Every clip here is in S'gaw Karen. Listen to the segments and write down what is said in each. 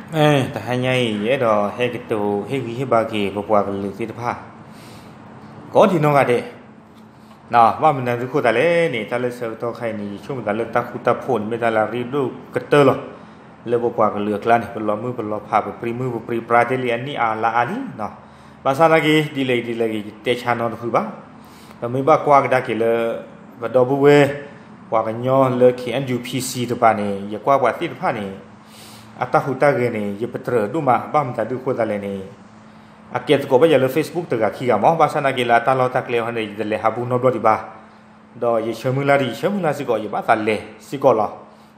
တဟါညါအံၤ ယအဲၣ်ဒိးဟဲကတိၤဟ့ၣ်ဂံၢ်ဟ့ၣ်ဘါက့ၤ ပပှၤကလုာ်သ့ၣ်တဖၣ် ကိးဒံနီၢ်ဂၤဒဲး, ဘၣ်မနုၤဒုးဃိသတးလဲၣ်န့ၣ် တၢ်လၢဆၢကတီၢ်ခဲအံၤန့ၣ် ယဆိကမိၣ်သးလၢတၢ်ဃူတၢ်ဖိးန့ၣ် မ့ၢ်တၢ်လၢအရ့ဒိၣ်ကတၢၢ်လီၤ. လၢပပှၤကလုာ်အကျါန့ၣ် ပလီၤမုၢ်ပလီၤဖး ပပြံမုၢ်ပပြံပြါတ့ၢ်လံ အနံၣ်အါလါအါလံ. ဘၣ်ဆၣ်သနာ်က့ ဒ်လဲၣ်ဒ်လဲၣ်ဂ့ၤ ယတဲဆါနီတဖုဘၣ်. ပမ့ၢ်ဘၣ်ကွၢ်ကဒါက့ၤလၢ ပဒီပုၢ်ဝဲၢ် ပှၤကညီလၢ K N U P C တပၤန့ၣ် ယကွၢ်ပှၤသ့ၣ်တဖၣ်န့ၣ် အတၢ်ဟူးတၢ်ဂဲၤန့ၣ် ယပတြၢၤဒိၣ်မး ဘၣ်မတၤဒုးဃိသတးလဲၣ်န့ၣ် အကဲသကိးဘၣ်ယၤလၢ Facebook တဂၤခံဂၤမး, ဘၣ်ဆၣ်သနာ်က့လၢအတၢ်လီၢ်တၢ်ကျဲအံၤန့ၣ် ယတလဲၤဟးဘူးနီတဘျီဒံးဘၣ်. ဒီးယဆၢမုၢ်လၢ်ဒံး ယဆၢမုၢ်လၢ်စ့ၢ်ကီး ယဘၣ်သးလဲၤစ့ၢ်ကီးလီၤ.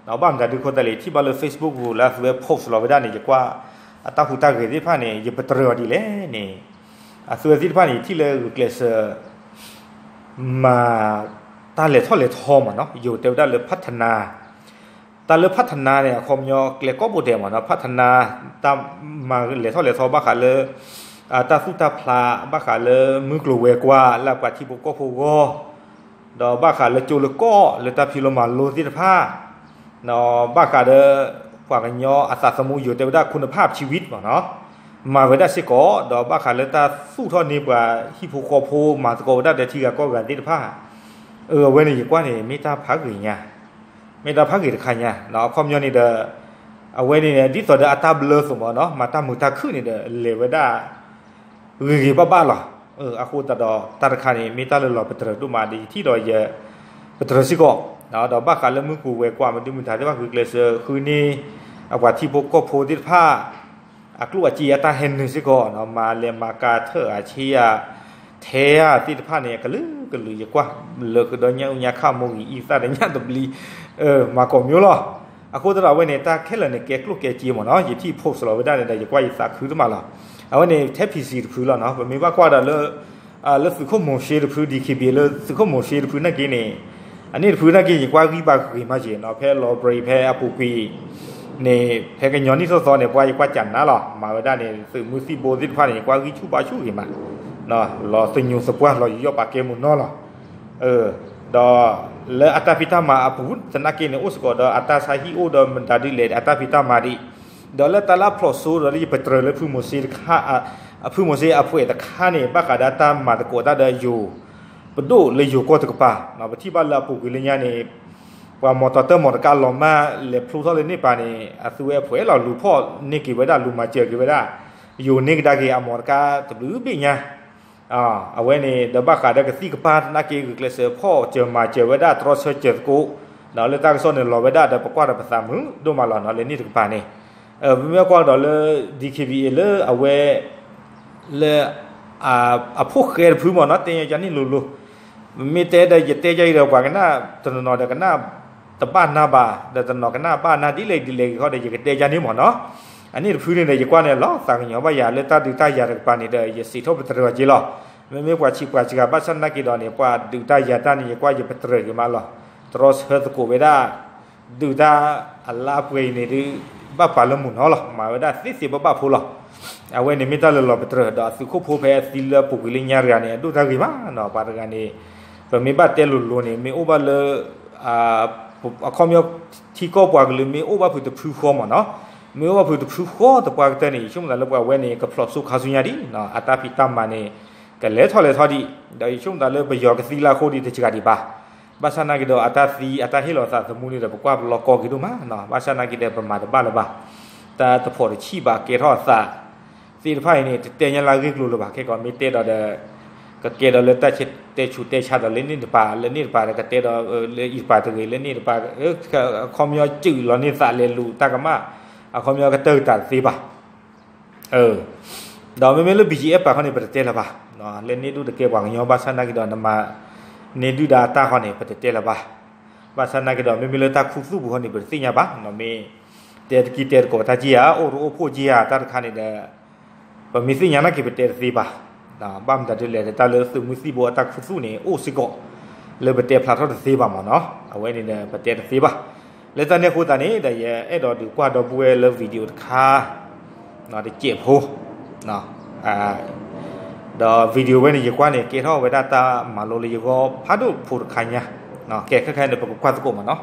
ဒီးဘၣ်မတၤဒုးဃိသတးလဲၣ် ယထံၣ်ဘၣ်လၢ Facebook ပူၤလၢအသုဝဲ post လီၤဝဲဒၣ်န့ၣ် ယကွၢ်အတၢ်ဟူးတၢ်ဂဲၤသ့ၣ်တဖၣ်န့ၣ် ယပတြၢၤအီၤဒ်လဲၣ်န့ၣ် အသုဝဲသ့ၣ်တဖၣ်န့ၣ် ယထံၣ်လၢဂုာ်ကျဲးစၢး မၤတၢ်လဲၤထီၣ်လဲၤထီမးနီၤ, ယိၤတဲဝဲဒၣ်လၢ ဖးထနါ တၢ်လၢ ဖးထနါ န့ၣ် အခီပညီကျဲကိးဘိဒဲးမးနီၤ, ဖးထနါ တၢ်မၤလဲၤထီၣ်လဲၤထီဘၣ်ဃးလၢ တၢ်သူၣ်တၢ်ဖျး ဘၣ်ဃးလၢမုၢ်ကျိၤဝဲၤကွာ်လၢအပှၤထံဖိကီၢ်ဖိအဂီၢ်, ဒီးဘၣ်ဃးလၢကၠိလၢကီၢ်လၢတၢ်ဖံးလိမၤလိသ့ၣ်တဖၣ် ဒီးဘၣ်ဃးဒီး ပှၤကညီအသးသမူယိၤတဲဝဲဒၣ် คุณภาพชีวิต မးနီၤ, မၤဝဲဒၣ်စ့ၢ်ကီး ဒီးဘၣ်ဃးလၢတၢ်သူၣ်ထီၣ်န့ၢ်ပှၤဟံၣ်ဖိဃီဖိ မၤသကိးဝဲဒၣ်ဒီးထံဂၤကီၢ်ဂၤသ့ၣ်တဖၣ်, အဝဲန့ၣ်ယကွၢ်န့ၣ် မ့ၢ်တၢ်ဖးဂ့ၤညါ, မ့ၢ်တၢ်ဖးဂ့ၤတခါညါ, အခီပညီန့ၣ်ဒီး အဝဲန့ၣ် ဒ်သိးဒီးအတၢ်ဘျၢသ့ၣ်မးနီၤ မၤတၢ်မုာ်တၢ်ခုၣ်န့ၣ်ဒီး လဲၤဝဲဒၣ် ဂ့ၤဂ့ၤဘၣ်ဘၣ်လီၤ. အဃိသတးဒီးတၢ်တခါန့ၣ် မ့ၢ်တၢ်လၢလီၤပတြၢၤဒိၣ်မးဒီး ယထံၣ်ဒီးယပတြၢၤစ့ၢ်ကီး, ဒီးဘၣ်ဃးလၢမုၢ်ကျိၤဝဲၤကွာ် မဒုမတၤသ့ၣ်တဖၣ် ဂုာ်ကျဲးစၢးဃုန့ၢ် အပှၤထံဖိကီၢ်ဖိသ့ၣ်တဖၣ် အကျိၣ်အစ့အတၢ်ဟဲနုာ်စ့ၢ်ကီး, မၤလဲၤမၤကၤ ထၢၣ်အဆ့ယၤ ထဲဧါသ့ၣ်တဖၣ်န့ၣ် ကလုာ်ကလုာ်ယကွၢ် လၢကဒီးညၣ်အူညါခၣ် မိၢ်ဂံၢ်အံသၣ်ဒီးညၣ်သဘျံ မၤကိးမံၤလီၤ. အဃိသတးဒီးအဝဲန့ၣ် တၢ်ခဲလၢာ်န့ၣ် ကဲကျိၣ်ကဲစ့မးနီၤ, ယထံၣ် post လီၤဝဲဒၣ်န့ၣ်ဒီး ယကွၢ်ယသးခုတမးလီၤ. အဝဲန့ၣ် ထဲ P C တဖုလီၤနီၤ, ပမ့ၢ်ဘၣ်ကွၢ်ဒီးလၢ လၢသုးခိၣ်မိၤၡ့တဖု D K B A လၢသုးခိၣ်မိၤၡ့တဖုနာ်က့န့ၣ်, အန့ၣ်တဖုနာ်က့ ယကွၢ်ဂံၢ်ဘါဂ့ၤမးက့နီၤ, ဖဲ library ဖဲအပူၤကွံာ်န့ၣ် ဖဲကညီနံၣ်ထီၣ်သီန့ၣ် ပှၤယကွၢ်ကနၣ်လီၤ, မၤဝဲဒၣ်န့ၣ် သုးမုၢ်သံၣ်ဘိသ့ၣ်တဖၣ်န့ၣ် ယကွၢ်ဂံၢ်ဆူၣ်ဘါဆူၣ်ဂ့ၤမး, လီၤသညူးသပှၢ် လီၤယံာ်ယီၣ်ပာ်ကဲမုၢ်နီၤလီၤ. ဒီးလၢအတၢ်ဖံးတၢ်မၤအပူၤသနာ်က့န့ၣ် အိၣ်စ့ၢ်ကီးဒီးအတၢ်ဆါဟံၣ် အိၣ်ဒီးမတၤဒ်လဲၣ် အတၢ်ဖံးတၢ်မၤဒံး, ဒီးလၢတၢ်လၢဖျိးစိဒီးလၢယပတြၢၤလၢဖုမိၤၡ့တခါ, အဖုမိၤၡ့အဖှဲးတခါန့ၣ် ဘၣ်ဃးဒီးတၢ်မၤသကိးတၢ်ဒီးယိၤ ပဒိၣ်လၢယိၤကီၢ်တကပၤ, ပထံၣ်ဘၣ်လၢအပူၤကွံာ်လၢညါန့ၣ် ပှၤမီၢ်တီတၢ်မီၢ်တကါလီၤမၢ်လဲၤဖျိထီၣ်လၢန့ၣ်ပၤန့ၣ် အသုဝဲအဖှဲးလီၤလူၤဖီၣ်န့ၢ်က့ၤဝဲဒၣ် လူၤမၤစၢၤက့ၤဝဲဒၣ် ယိၤန့ၢ်ကဒါက့ၤအမီၢ်တကါတဘျုးဘ့ၣ်ညါ အဝဲန့ၣ်ဒီးဘၣ်ဃးဒီးကသံၣ်ကပၤသနာ်က့ ဂုာ်ကျဲးစၢးဖီၣ်စၢၤမၤစၢၤဝဲဒၣ် တြီဆၢစၢၤသကိး, ဒီးလၢတၢ်ကစီၣ်န့ၣ်လီၤဝဲဒၣ်ဒီး ပကွၢ်ဒီးပသးမုာ်ဒိၣ်မးလီၤနီၤ လၢန့ၣ်တကပၤန့ၣ်, ပမ့ၢ်ကွၢ်ဒီးလၢ D K B A လၢအဝဲ လၢ အဖိၣ်ဃဲတဖုမ့ၢ်နီၤ တဲညါကန့ၣ်လိၤလိၤ, မ့ၢ်တဲဒီးယတဲယၤအံၤဒီး ပှၤကနၣ်တနီၤနီၤဒီးကနၣ်တဘၣ်နၢ်ဘၣ်, ဒီးတနီၤကနၣ်ဘၣ်နၢ်ဒ်လဲၣ်ဒ်လဲၣ်ဂ့ၤဃီဒီး ယကတဲယၤန့ၣ်မ့ၢ်နီၤ, အန့ၣ်တဖုန့ၣ်ဒီး ယကွၢ်န့ၣ်လီၤသးကညီၤဘၣ်ယၤလၢတၢ်ဒုးတၢ်ယၤတကပၤန့ၣ်ဒီး ယစံးထီၣ်ပတြၢၤအီၤက့လီၤ, မ့မ့ၢ်ပှၤဆံးပှၤစှၤဘၣ်ဆၣ်သနာ်က့ဒီးန့ၣ် ပှၤဒုးတၢ်ယၤတၢ်န့ၣ် ယကွၢ်ယပတြၢၤက့ၤမးလီၤ, တြီဆၢသကိးဝဲဒၣ် ဒုးတၢ်အလါပှဲၤအံၤန့ၣ်ဒုး ဘၣ်ပာ်လၢမုၢ်နီၤလီၤ, မၤဝဲဒၣ်သ့သ့ဘၣ်ဘၣ်ဖိလီၤ, အဝဲန့ၣ်မ့ၢ်တၢ်လၢလီၤပတြၢၤ ဒီးအသုးခိၣ်ဖိဖဲအသံလၢအပူၤကွံာ်လၢညါတဂၤန့ၣ် အဒိၣ်တၢ်ဂ့ၤမးနီၤ ပှၤတဂၤန့ၣ်, ပမ့ၢ်ဘၣ်တဲလိၤလိၤန့ၣ် မ့ၢ်အိၣ်ဘၣ်လၢ အခီပညီ ထံကီၢ်ပှၤကလုာ်မ့ၢ်အိၣ်ဘၣ်ဖုးတဖုဃီမ့ၢ်နီၤ, မ့ၢ်အိၣ်ဘၣ်ဖုးတဖုဃီသပှၢ်ကတၢၢ်န့ၣ် ယဆိကမိၣ်သးလၢပှၤဝဲန့ၣ် ကဖျိးစိခါဆူညါဒံး, အတၢ်ဖံးတၢ်မၤန့ၣ် ကလဲၤထီၣ်လဲၤထီဒံး, ဒီးယဆိကမိၣ်သးလၢပယီၤကသံလၢအဃိဒံးတစှၤဒံးဘၣ်, ဘၣ်ဆၣ်သနာ်က့ဒီး အတၢ်သံအတၢ်ဟ့ၣ်လီၤသးသမူန့ၣ်ဒီး ပကွၢ်ပလီၢ်ကီက့ၤဒိၣ်မးနီၤ, ဘၣ်ဆၣ်သနာ်က့ဒီး ပမၤတဘၣ်လၢၤဘၣ်, တၢ်တဖိးတဆံးဘၣ်ကဲထီၣ်အသး သ့ၣ်တဖၣ်အံၤန့ၣ် တတဲညါလၢအဂ့ၢ်ကျိၤလၢၤဘၣ်, ခဲကီးမ့ၢ်တဲဒီးဒီး ကကဲဒီးလၢတၢ်တဲဆူးတဲဆါဒီးလၢန့ၣ်တပၤ လၢန့ၣ်တပၤဒီး ကတဲဒီး လၢအံၤတပၤတဂ့ၤ လၢန့ၣ်တပၤ, အခီပညီစုၣ်လီၤန့ၢ်သးလဲၤလူၤတၢ်ကမၣ်, အခီပညီကတၢၢ်ကတၢၢ်တသ့ဘၣ်, ဒီးမ့မ့ၢ်လၢ B G F ပၤခီန့ၣ် ပတတဲလၢၤဘၣ်, လၢန့ၣ်ဒူၣ်တကဲပှၤကညီဘၣ်ဆၣ်သနာ်က့ဒီး နမၤန့ၢ်ဒုၣ်ဒါအတၢ်ဃီန့ၣ် ပတတဲလၢၤဘၣ်, ဘၣ်ဆၣ်သနာ်က့ဒီး မ့မ့ၢ်လၢတၢ်ခူသူၣ်ပူၤဃီန့ၣ် ပတသ့ၣ်ညါဘၣ်, မ့ၢ်တဲတကံတဲတကိးတၢ်က့ဧါ အိၣ်တအိၣ်ဖှိၣ်က့ဧါ တၢ်တခါန့ၣ်ဒီး ပမ့ၢ်သ့ၣ်ညါနာ်က့ ပတဲတသ့ဘၣ်, ဘၣ်မတၤဒ်လဲၣ် တၢ်လၢသုးမုၢ်သံၣ်ဘိအတၢ်ခူသူၣ်န့ၣ် အိၣ်စ့ၢ်ကီး လၢပတဲဖျါထီၣ်တသ့ဘၣ်မ့ၢ်နီၤ, အဝဲန့ၣ်ဒီး ပတဲတသ့ဘၣ်, လၢတၢ်န့ၣ်အဃိသတးန့ၣ်ဒီး ယအဲၣ်ဒိးဒုးကွၢ်ဒီပုၢ်ဝဲၢ်လၢ video တခါ တစဲးဖိ ဒီး video ဝဲန့ၣ် ယကွၢ်န့ၣ် ကဲထီၣ်ဝဲဒၣ်တၢ်မၤလိလၢယဂီၢ်ဖးဒိၣ်ဖိတခါညါ, ကဲခဲခဲန့ၣ် ပကကွၢ်သကိးမ့ၢ်နီၤ.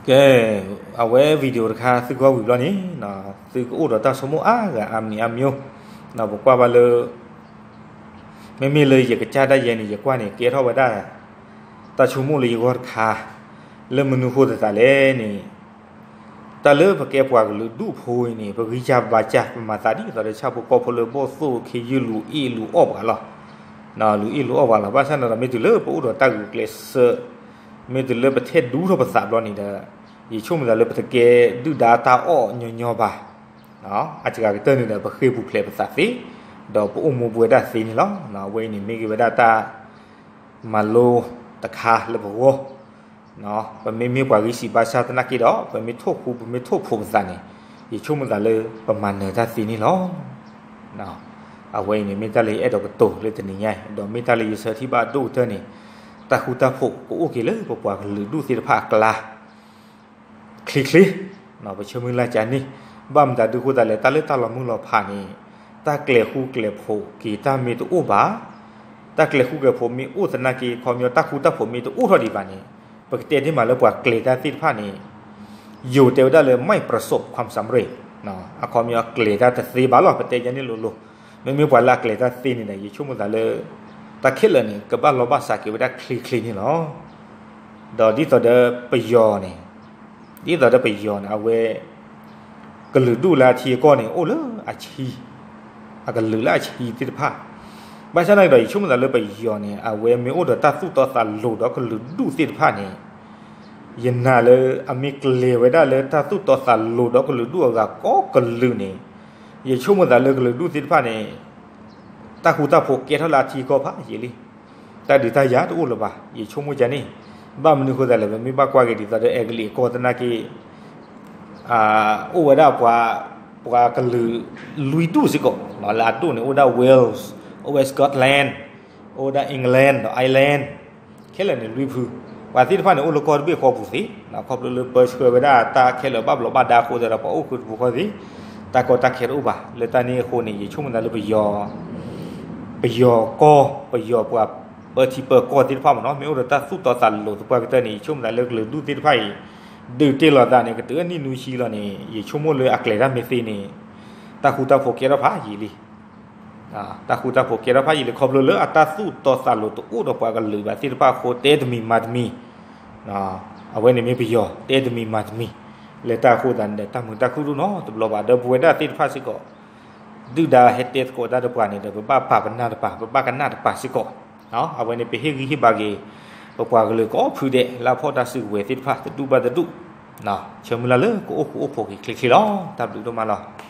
ကဲ, အဝဲ video တခါသုကွၢ်ဝံၤဘျီန့ၣ်, သုကအိၣ်ဒီးတၢ်ဆိကမိၣ်အါဂၤအါမံၤအါမံၤ, ပကွၢ်ဘၣ်လၢ မ့မ့ၢ်လၢယကစၢ်ဒၣ်ယဲန့ၣ် ယကွၢ်န့ၣ် ကဲထီၣ်ဝဲဒၣ် တၢ်ဆိကမိၣ်လၢယဂီၢ်တခါ, လၢမနုၤဃိသတးလဲၣ်န့ၣ်, တၢ်လၢပကဲပှၤကလုာ်ဒူၣ်ဖိအံၤန့ၣ် ပဂံၢ်စၢ်ဘါစၢ် ပမၤသးဒ်သိးဒီးဆၣ်ဖိကီၢ်ဖိလၢဘီၣ်သိၣ်ခ့ယုၢ်လူၤအ့ၣ်လူၤအီၣ်ပှၤလီၤ. လူၤအ့ၣ်လူၤအီၣ်ပှၤလီၤ. ဘၣ်ဆၣ်န့ၣ်ဒီး မ့ၢ်တုၤလၢပအိၣ်ဒီးတၢ်ဂုာ်ကျဲးစၢး, မ့ၢ်တုၤလၢပထဲဒူထီၣ်ပသးဘျီန့ၣ်ဒီး, ယဆိကမိၣ်သးလၢပတကဲဒုၣ်ဒါတၢ်အီၣ်ညီညီဘၣ်. အစှၤကတၢၢ်န့ၣ်ဒီး ပဃ့ၢ်ပူၤဖျဲးပသးသ့, ဒီးပအိၣ်မူပဝဲဒၣ်သ့န့ၣ်လီၤ. အဝဲအံၤန့ၣ်မ့ၢ်ဂ့ၤဝဲဒၣ်တၢ် မၤလိတခါလၢပဂီၢ်, ပမ့မ့ၢ်ပှၤဂံၢ်စၢ်ဘါစၢ်သနာ်က့ဒီး ပမ့ၢ်ထိၣ်ဃူပမ့ၢ်ထိၣ်ဖိးပသးန့ၣ်, ယဆိကမိၣ်သးလၢပမၤနၢၤတၢ်သ့န့ၣ်လီၤ. အဝဲအံၤန့ၣ် မ့ၢ်တၢ်လၢယအဲၣ်ဒိးကတိၤလၢတနံၤညါအံၤ, ဒီးမ့ၢ်တၢ်လၢယဆၢထံၣ်ဘၣ်ဒိၣ်ကတၢၢ်န့ၣ်, တၢ်ဃူတၢ်ဖိးကအိၣ်က့ၤလၢပပှၤကလုာ်ဒူၣ်သ့ၣ်တဖၣ်အကျါ ချ့ချ့, ပဆၢမုၢ်လၢ်ကန့ၣ်, ဘၣ်မတၤဒုးဃိသတးလဲၣ်, တၢ်လၢတၢ်လီၤမုၢ်လီၤဖးန့ၣ်, တၢ်ကျဲၤဃူကျဲၤဖိးက့ၤတၢ်မ့ၢ်တအိၣ်ဘၣ်, တၢ်ကျဲၤဃူကျဲၤဖိးမ့ၢ်အိၣ်သနာ်က့ ခီပညီတၢ်ဃူတၢ်ဖိးမ့ၢ်တအိၣ်ထီၣ်ဒံးဘၣ်န့ၣ်, ပကတဲန့ၢ်မးလၢပှၤကျဲၤတၢ်သ့ၣ်တဖၣ်န့ၣ်, ယိၤတဲဝဲဒၣ်လၢ ไม่ประสบความสำเร็จ, အခီပညီအကျဲၤတၢ်တသ့ဘၣ်လီၤ, ပတဲယၤန့ၣ်လိၤလိၤ, မ့မ့ၢ်ပှၤလၢအကျဲၤတၢ်သ့န့ၣ်ဒီး ယဆိကမိၣ်သးလၢ တၢ်ခဲလၢာ်န့ၣ် ကဘၣ်လီၤဘၣ်စးက့ၤဝဲဒၣ်ချ့ချ့န့ၣ်လီၤ. ဒီးဒ်သိးဒီးပယီၤန့ၣ်, ဒ်သိးဒီးပယီၤန့ၣ် အဝဲ ကလုာ်ဒူၣ်လၢအထံအကီၢ်န့ၣ် အိၣ်လၢအဆံ, အကလုာ်လၢအဆံသ့ၣ်တဖၣ်, ဘၣ်ဆၣ်သနာ်က့ဒီး ယဆိကမိၣ်သးလၢပယီၤန့ၣ် အဝဲမ့ၢ်အိၣ်ဒီးတၢ်သူၣ်တီသးလိၤဒီးကလုာ်ဒူၣ်သ့ၣ်တဖၣ်န့ၣ်, ယနာ်လၢအမ့ၢ်ကျဲၤဝဲဒၣ်လၢတၢ်သူၣ်တီသးလိၤဒီးကလုာ်ဒူၣ်အဂၤကိးကလုာ်န့ၣ်, ယဆိကမိၣ်သးလၢကလုာ်ဒူၣ်သ့ၣ်တဖၣ်န့ၣ် တၢ်ဃူတၢ်ဖိးကဲထီၣ်လၢအထံအကီၢ်ဖးယံာ်လံ, တၢ်ဒုးတၢ်ယၤတအိၣ်လၢၤဘၣ်, ယဆိကမိၣ်ကန့ၣ်, ဘၣ်မနုၤဃိသတးလဲၣ်, ပမ့ၢ်ဘၣ်ကွၢ်က့ၤဒ်သိးဒီးအဲကလံးအကီၢ်သနာ်က့ အိၣ်ဝဲဒၣ်ပှၤ, ပှၤကလုာ်လွံၢ်ဒူၣ်စ့ၢ်ကီး, လၢအဒိၣ်န့ၣ် အိၣ်ဝဲဒၣ် Wales, အိၣ်ဝဲ Scotland, အိၣ်ဝဲဒၣ် England ဒီး Ireland, ခဲလၢာ်န့ၣ်လွံၢ်ဖု, ပှၤသ့ၣ်တဖၣ်န့ၣ် အိၣ်လၢကီၢ်တဘ့ၣ်ဃီပူၤသ့, ခီဖျိလၢပၢဆှၢဝဲဒၣ်တၢ်ခဲလၢာ်ဘၣ်ဘျီးဘၣ်ဒါအဃိသတးဒီး ပှၤအိၣ်ဃုာ်တပူၤဃီသ့, တၢ်ကီတၢ်ခဲတအိၣ်ဘၣ်, လၢတၢ်န့ၣ်အဃိန့ၣ် ယဆိကမိၣ်သးလၢပယီၤ ပယီၤကီၢ်, ပယီၤပှၤပၢထံပၢကီၢ်သ့ၣ်တဖၣ်မ့ၢ်နီၤ, မ့ၢ်အိၣ်ဒီးတၢ်သူၣ်တီသးလိၤသပှၢ်ကတၢၢ်န့ၣ် ယဆိကမိၣ်သးလၢကလုာ်ဒူၣ်သ့ၣ်တဖၣ်အံၤ ဒုးတ့ၢ်လီၤသးန့ၣ် ကတုၤအနံၣ်နွံဆံလီၤန့ၣ် ယဆိကမိၣ်လၢအကျဲၤတၢ်မ့ၢ်သ့န့ၣ် တၢ်ဃူတၢ်ဖိးကဲထီၣ်ဖးယံာ်လံ, တၢ်ဃူတၢ်ဖိးကဲထီၣ်ဖးယံာ်လံ ခီဖျိလၢအတၢ်သူၣ်တီသးလိၤတအိၣ်ဒီးပှၤကလုာ်ဘၣ်သ့ၣ်တဖၣ်အဃိ တဲတမံၤမၤတမံၤ, အဝဲန့ၣ်မ့ၢ်ပယီၤ တဲတမံၤမၤတမံၤ, လၢတၢ်အဃိသတးန့ၣ်ဒီး တၢ်မုာ်တၢ်ခုၣ်ဒိၣ်နီတဘျီဘၣ် ဒီပုၢ်ဝဲၢ်ဒၣ်သ့ၣ်တဖၣ်စ့ၢ်ကီး ဒုၣ်ဒါဟဲတဲသကိးတၢ်ဒီးပှၤန့ၣ်ဒီး ပဘၣ်ပာ်ပနၢ်တပၤ ပဘၣ်ကနၣ်တပၤစ့ၢ်ကီး, အဝဲန့ၣ် ပဟ့ၣ်ဂံၢ်ဟ့ၣ်ဘါက့ၤ ပပှၤကလုာ်ကိးဖုဒဲး လၢအဖီၣ်တၢ်စုကဝဲၤသ့ၣ်တဖၣ် တဒူၣ်ဘၣ်တဒူၣ်, ဆၢမုၢ်လၢ်လၢကအိၣ်ဃူအိၣ်ဖိးက့ၤချ့ချ့လီၤ. တၢ်ဘျုးဒိၣ်မးလီၤ.